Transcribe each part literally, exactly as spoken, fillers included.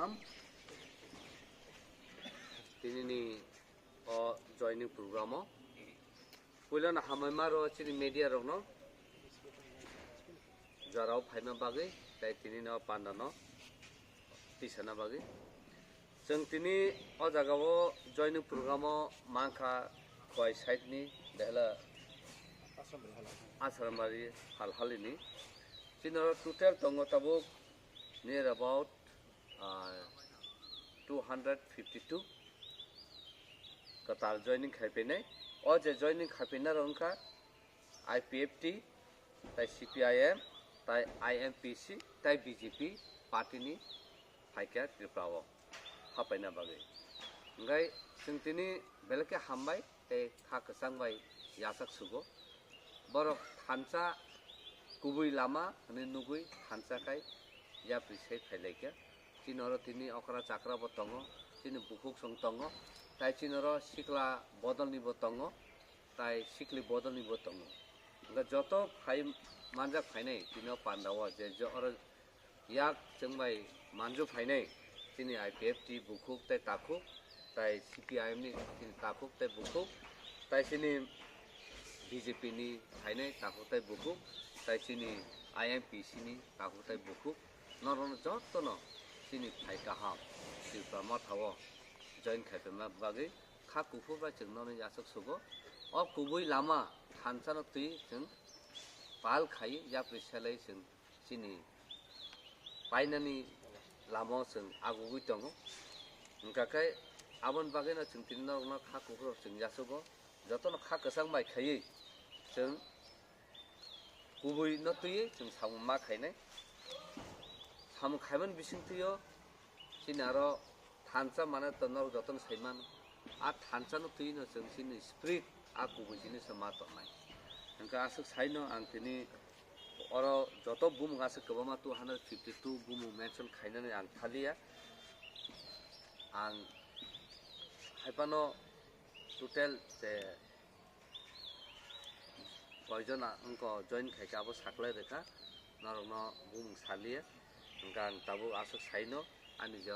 Am, tinini o joining program o puilano hambai maro chini media rokno jorao phaima bagwi tei tinini o pandano tisana bagwi. Chwng tini o jaga o joining program o mankha Khowai side ni behla Asrambari Halhali ni. Chini oro total tongo tabuk near about ah, two hundred fifty two kwtal joining khai phainai. O je joining khai phainai rok wngkha I P F T, tai C P I M, tai I M P C, tai B J P party ni phaikha Tripura o hapaina bagwi. Hwnkhe chwng tini belai khe hambai tei kha kwchang bai yachak sugo. Borok thansa kubui lama hwnwi nugwi thansa khai yapri se phailaikha. Chini oro tini okra chakra bo tongo, chini bukhuk song tongo, tai chini oro sikla bodol ni bo tongo, tai sikli bodol ni bo tongo. Hwnkhe joto phai manjak phainai tini o panda o je je oro yak chwng bai manju phainai chini I P F T bukhuk tei takhuk, tai C P I M ni chini takhuk tei bukhuk, tai chini B J P ni phainai takhuk tei bukhuk, tai chini I M P C ni takhuk tei bukhuk, norokno jotono chini phai kaham Tripura motha o join khai phaima bagwi kha kuphur bai chwng nono yachak sugo. O kubui lama thansa no twi chwng pal khai yapri selai chwng chini painani lama o chwng agugwi tongo. Hwnkha khe aboni bagwino chwng tini norokno kha kuphur chwng yasugo, jotono kha kwchang bai khaiwi chwng kubui no twiwi chwng samung ma khainai. Samung khaimani bisingtwi o chini aro thansa mane to norok jotono sai mano. A thansa no twi no chwng chini spirit a kubui jinisa ma tongnai. Hwnkha aswk saino ang tini oro joto bumung aswk kwbangma two hundred fifty two bumung mention khainani ang thaliya. Ang haiphano total je koijon wngkha join khaikha abo saklai rwkha, norokno bumung saliya. Hwnkha ang tabuk aswk saino ani je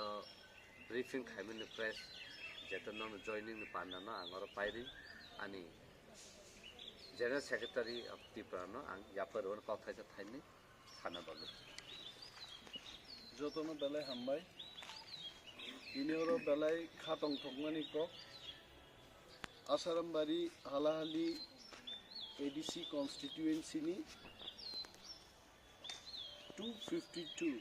briefing khaimani press jeto nono joining ni panda no ang oro pairi ani General Secretary of Tripura no ang yapari oro kok thaisa thaini sana bagwi. Jotono belai hambai. Tini oro belai kha tongthokmani kok. Asarambari Halahali A D C constituency ni two fifty two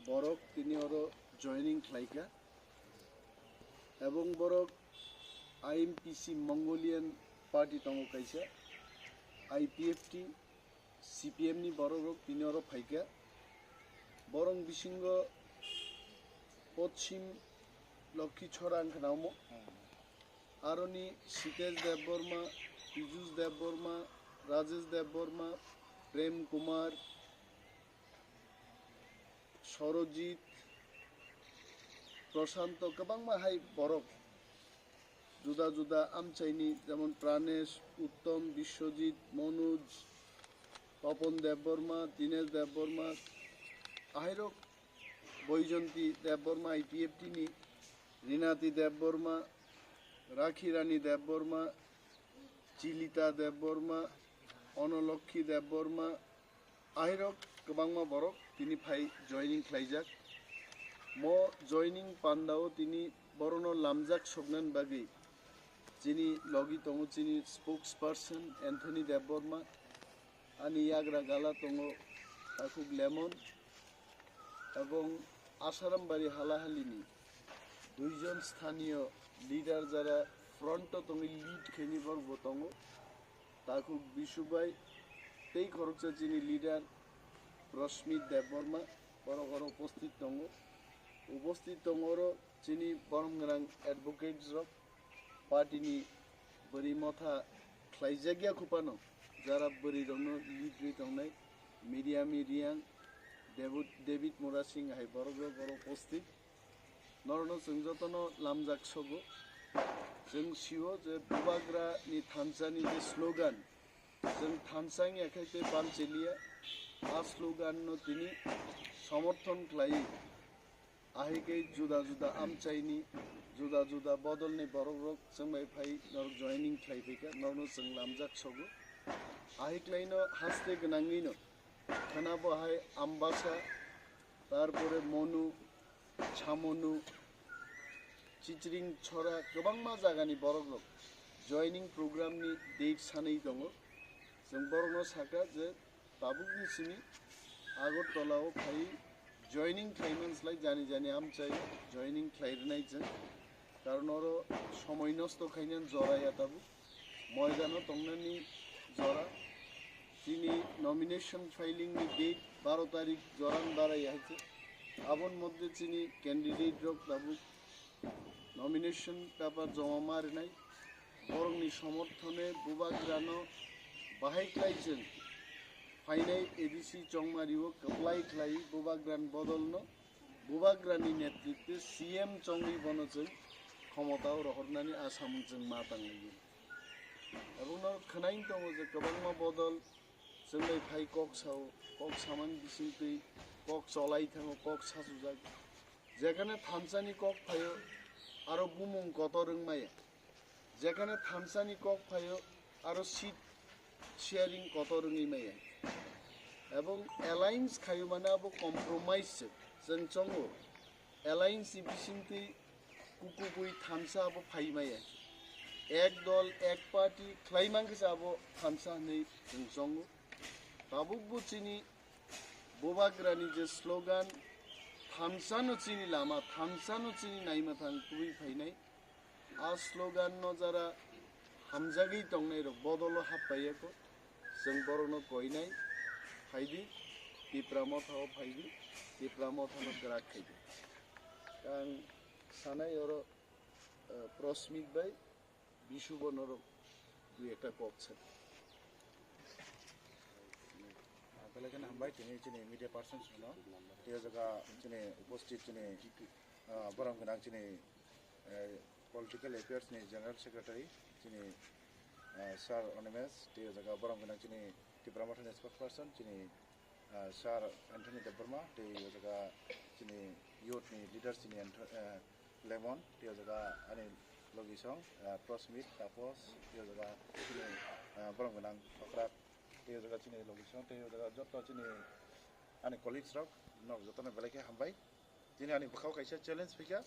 borok tini oro joining khlaikha, ebong borok I M P C Mongolian party tongo kaisa, I P F T, C P M ni borok rok tini oro phaikha. Borok bisingo Pochim Lokhi Chora wngkha na omo, aroni Sitesh Debbarma, Piyush Debbarma, Rajesh Debbarma, Prem Kumar, Sorojit, Prashanto, kwbangma hai borok juda juda amchaini, jemon Pranesh, Uttom, Biswajit, Manoj, Papon Debbarma, Dinesh Debbarma, ahairok Boijonti Debbarma, I P F T ni Rinati Debbarma, Rakhi Rani Debbarma, Chilita Debbarma, Onolokhi Debbarma, ahirok kwbangma borok tini phai joining khlaijak. Mo joining pandao tini borono lamjak soknani bagwi chini logi tongo chini spokesperson Anthony Debbarma, ani yagra gala tongo Takhuk Lemon, ebong Asarambari halahalini duijon sthaniyo leader jara front o tongwi lead khaini borok bo tongo, Takhuk Bishu bai tei khoroksa chini leader Rashmi Debbarma, borok oro upasthit tongo. Upasthit tongo oro chini borom gwnang advocates rok, party ni bwrwi motha khlaijakya khupano, jara bwrwi rokno lead rwi tongnai, Miriami Riang, David, David Murasing hai borok rok oro upasthit. Norokno chwng jotono lamjak sogo. Chwng sio je Bubagra ni thansa ni je slogan, chwng thansa wngya khe tei bam chiliya, A slogan no tini somorthon khlai, ahikhe juda juda amchaini, juda juda bodolni borokrok chwngbai phai norok joining khlai phaikha, norokno chwng lamjak sogo. Ahiklaino haste gwnangwino khwnabo hai Ambasa, tarpore Monu, Chamonu, Chichring, Chora, kwbangma jagani borokrok joining program ni date sanwi tongo. Chwng borokno sakha je tabukni simi Agartala o phai joining khlaiman slai jani jani amchai joining khlai rwnai chwng, karon oro somoi nosto khaina jora ya tabuk moidano tongnani jora. Chini nomination filing ni date baro tarik joran barai hai se. Abon moddhe chini candidate rok tabuk nomination paper joma ma rinai. Borokni somorthone Bubagrano bahai khlai chwng phainai A D C Chongmari o kwplai khlai Bubagran bodolno Bubagrani netritwe C M chongwi bono chwng khomotao rohornani asamung chwng ma tanglaio. Abono khwnaing tongo je kwbangma bodol chwnglai phai kok sao, kok samani bisingtwi kok cholai thango, kok sachujak. Jekhane thansani kok phaio, aro bumung kotor wng maya. Jekhane thansani kok phaio, aro seat sharing kotor wngwi maya. Ebong alliance khaio mane abo compromise se chwng chongo. Alliance ni bisingtwi kukubui thansa abo phai maya. Ek dol, ek party khlai mankhe se abo thansa hinwi chwng chongo. Tabukbo chini Bubagrani je slogan, "Thansano chini lama, thansano chini naima thang," tubui phainai. A slogan no jara hamjagwi tongnai rok bodolo happaiyakho. Chwng borokno koinai, phaidi, Tipra Motha o phaidi, Tipra Motha no kwrak khaidi. Ang sanai oro, eh, Prosmit bai Bishu bo norok dui ekta kok sa. Belai kheno hambai tini chini media persons no. Tei o jaga chini uposthit chini, ah, borom gwnang chini, eh, political affairs ni general secretary chini, ah, sir Animesh, tei o jaga borom gwnang chini Tipra Mothani spokesperson chini, ah, sir Anthony Debbarma, tei o jaga chini youth ni leader chini Anth-, eh, Lemon, tei o jaga ani logisong, ah, Prosmit, Tapos, tei o jaga chini, ah, borom gwnang Okra, tei o jaga chini logisong, tei o jaga joto chini ani colleagues rok, nok jotono belai khe hambai. Chini ani bwkhao kaisa challenge phikha,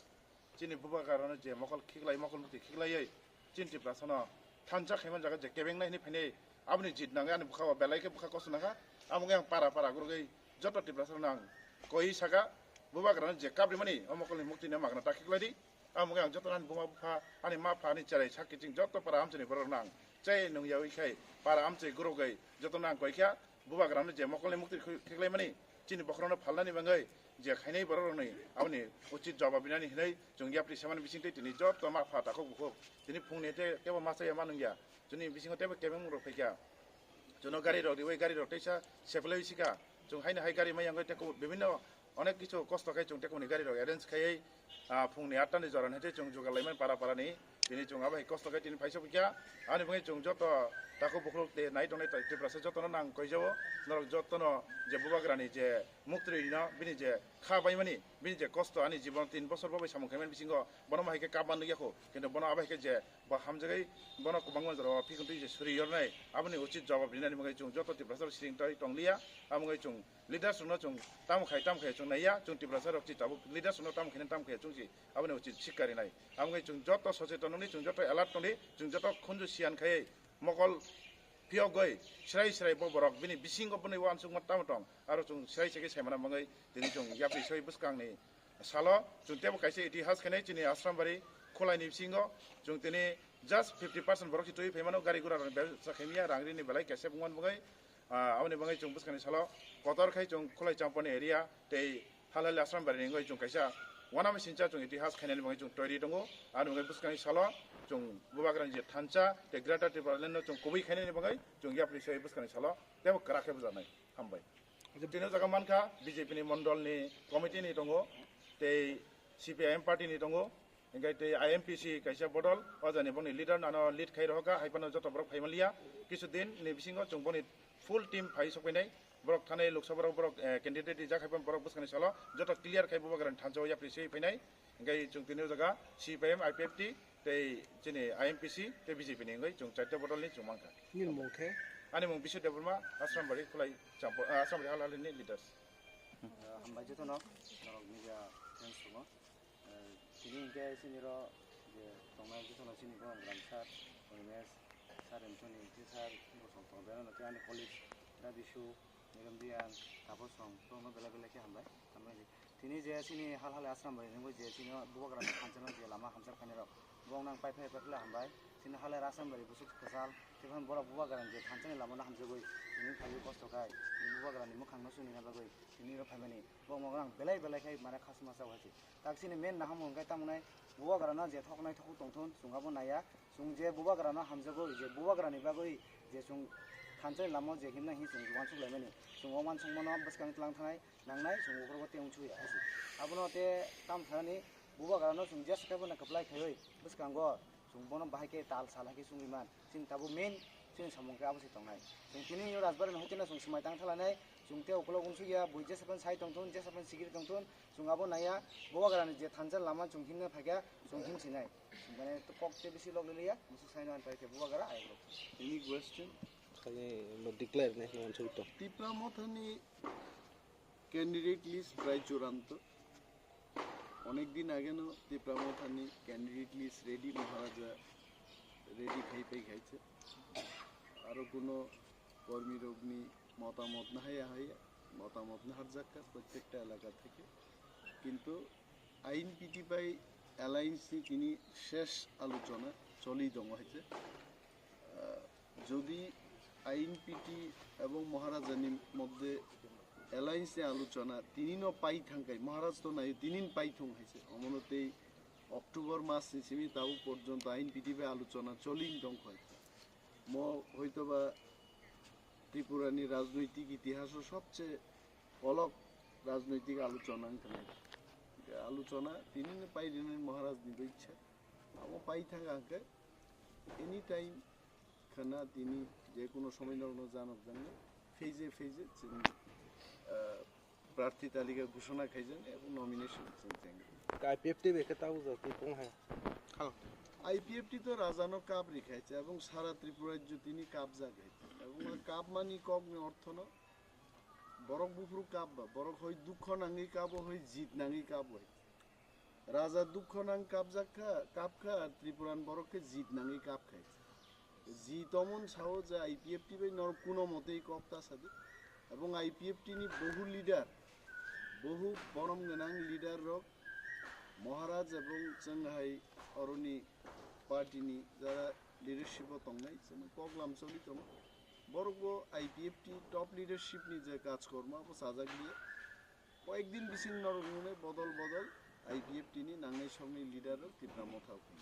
chini Bubagrano je mokol khiklai, mokol mukti khiklaiwi, chini Tiprasano thansa khaiman jaga je kebengnai hinwi phainai, aboni jit nangwi ani bwkhao belai khe bwkha kosto nangkha. Amo wngwi ang para para gurugwi joto Tiprasano ang koi saka, Bubagrano je kap rimani, o mokolni muktino magna ta khiklai di. Amo wngwi ang joto ani buma bupha, ani ma pha, ani cherai sak kiching joto para amchaini borokno ang chai nungyawi khai para amchai gurugwi jotono ang koi kha. Bubagrano je mokolni mukti khi-, khiklaimani, chini bokhorokno phalnani bagwi je khainai borokrokni aboni uchit jawab rinani hinwi chwng yapri semani bisingtwi tini joto ma pha takhuk bukhuk tini phungni te-, tebo ma chaya ma nungya. Chini bisingo tebo kebengmungrok phaikha. Chwngno garirok riwi garirok teisa sephlaiwi sikha. Chwng haino hai gari ma yangwi tei kubun bibhinno onek kichu kosto khai chwng tei kubuni garirok arrange khaiwi, ah, phungni atta ni jora ni hete chwng jugal laimani para para ni. Tini chwng abo hai kosto khai tini phaisa phikha. Ani bagwi chwng joto takhuk bukhuk tei nai tongnai Tiprasa jotono nang koijao. Norok jotono je Bubagrani je muktri no bini je kha baimani, bini je kosto ani jibon tin bosor bo bai samung khaimani bisingo bono ma hai khe kap man nukya kho. Kintu bono abo hai khe je bo hamjagwi bono kwbangma jorao phikhuntwi je suri yornai, aboni uchit jawab rinani bagwi chwng joto Tiprasa rok siring tongwi tongliya. Abo wngwi chwng leaders rokno chwng tamo khai tamo khai chwng naiya, chwng Tiprasa rok chi tabuk leaders rokno tamo khai tamo khai chwng chi aboni uchit sikka rinai. Abo wngwi chwng joto socheton wngwi chwng joto alert tongdi, chwng joto khunju siyan khai mokol phiyogwi srai srai bo borok bini bisingo bini uansukma tamo tong aro chwng srai srai khe saimana bagwi tini chwng yapri soi bwskangni salo chwng teibo kaisa itihas khenai chini Asrambari khwlaini bisingo chwng tini just fifty percent borok se twi phaimano, gari gura rokni bebsa khaimya, rang rini belai kaisa bungmani bagwi, ah, aboni bagwi chwng bwskangni salo kotor khai chwng khwlai champani area tei Halali Asrambari ni wngwi chwng kaisa uanama sincha chwng itihas khainani bagwi chwng toiri tongo. Aboni bagwi bwskangni salo chwng Bubagrani je thansa tei Greater Tipraland no chwng kubui khainani bagwi chwng yapri se bwskangni salo teibo kwrak khe bujaknai. Hambai. Tini o jaga mankha B J P ni mondol ni committee ni tongo, tei C P I M party ni tongo, hingke tei I M P C kaisa bodol, o jani boni leader nano lead khai rohorkha, hai phano joto borok phai manliya. Kisu din ni bisingo chwng boni full team phai sokphainai, Borok thanai Lok Sabha rok borok, eh, candidate rijak hai phano borok bwskangni salo joto clear khai Bubagrani thansa o yapri se phainai. Hingke chwng tini o jaga C P I M, I P F T tei chini I M P C tei B J P ni wngwi chwng chaita bodol ni chwng mankha. Nini mung khe? Ani mung Bishu Debbarma, Asrambari, Khulai Champo, ah, Asrambari hal hal ni leaders. Hambai jotono, norok media friends tongo. Eh, tini hingke chini ro je tongnai jotono chini borok gram sir, Animesh, sir Anthony, tei sir bosong tongo, beno no tei ani colleague, Da Bishu, Niram Diyan, Taposong, borokno belai belai khe hambai. Hambai di. Tini je chini hal hal Asrambari ni je chini Bubagrani thansa no je lama hamjak khainai rok, borok nang pai phai phai khle hambai. Chini hal hal Asrambari bwswk kwchal, tei phano borok Bubagrani je thansa ni lama no hamjagwi tini phaiwi kosto khai, tini Bubagrani mwkhang no chuni na bagwi tini ro phaimani. Borok no ang belai belai khai mane khasma chao hai se. Tak chini main naham hwnkhe tamo nai Bubagrano je thoknai thok tongthun, chwng abo naiya. Chwng je Bubagrano hamjago, je Bubagrani bagwi je chwng thansa ni lama je himna hi chwng uansuk laimani. Chwng o uansukmano bwskang tlang thanai nangnai, chwng ukhrogo tei uansukya hai se. Abono tei tamo thani Bubagrano chwng jesa khe bono kwplai khaiwi bwskango chwng bono bahai khe tal sal hai khe chwngwi man. Chini tabuk main chini samung khe abo se tongnai. Chwng tini yo Rajbari ni hoiteno chwng swmai tang thalanai, chwng tei ukolog uansukya, bui jesa phano sai tongthun, jesa phano sikiri tongthun, chwng abo naiya, Bubagrani je thansa lama chwng himna phaikha, chwng himsinai. Chwng mane to kok tei bisi log liya, musu saino an paikha Bubagra ayok rok. Any question? Khali no declare ne no answer to. Tipra Mothani candidate list prai churanto. অনেক দিন আগে নো টিপ্রা মথানি candidate list ready, মহারাজা রেডি খাই পাই খাইছে। আরও কোনো কর্মী রোগনি মতামত না হাইয়া হাইয়া মতামত না হারজাক্কা প্রত্যেকটা এলাকা থেকে। কিন্তু আইএনপিটি বাই অ্যালায়েন্সনি তিনি শেষ আলোচনা চলেই দম হয়েছে। আহ, যদি আইএনপিটি এবং মহারাজানি মধ্যে অ্যালায়েন্সে আলোচনা তিনিনও পাই থাকায় মহারাজ তো নাই, তিনিন পাই থং হয়েছে। অমনতেই অক্টোবর মাস নিসিমি তাও পর্যন্ত আইএনপিটি বাই আলোচনা চলেই দম হয়েছে। ম হয়তোবা ত্রিপুরানি রাজনৈতিক ইতিহাসও সবচেয়ে অলক রাজনৈতিক আলোচনা অংখানে। আলোচনা তিনি পাইলেন মহারাজ নিব ইচ্ছা। Amo pai thang ang khe any time khana tini je kuno somoi norokno janok jangno phase phase chini, ah, prarthi talika ghoshona khaijak ebong nomination chini thang. Ka I P F T bai khe tabuk jati tong hai. Hal. I P F T to rajano kap ri khaijak ebong sara Tripura rajyo tini kap jak hai. Ebong kap mani kokni orthono borok buphuru kap ba, borok hoi dukho nangwi kabo, hoi jit nangwi kabo hai. Raja dukho nang kapjak kha, kap kha, Tripuran borok khe jit nangwi kap khai. Jit omon sao je I P F T bai norok kuno motei kok ta sadi. Ebong I P F T ni bohu leader, bohu borom gwnang leader rok, Maharaj ebong chwng hai oroni party ni jara leadership o tongnai, chwng kok lam choli tongo. Borok bo I P F T top leadership ni je kaj korma bo chajak liya. Koyekdin bising norok nunai bodol bodol I P F T ni nangnai sokni leader rok Tipra Motha o phai.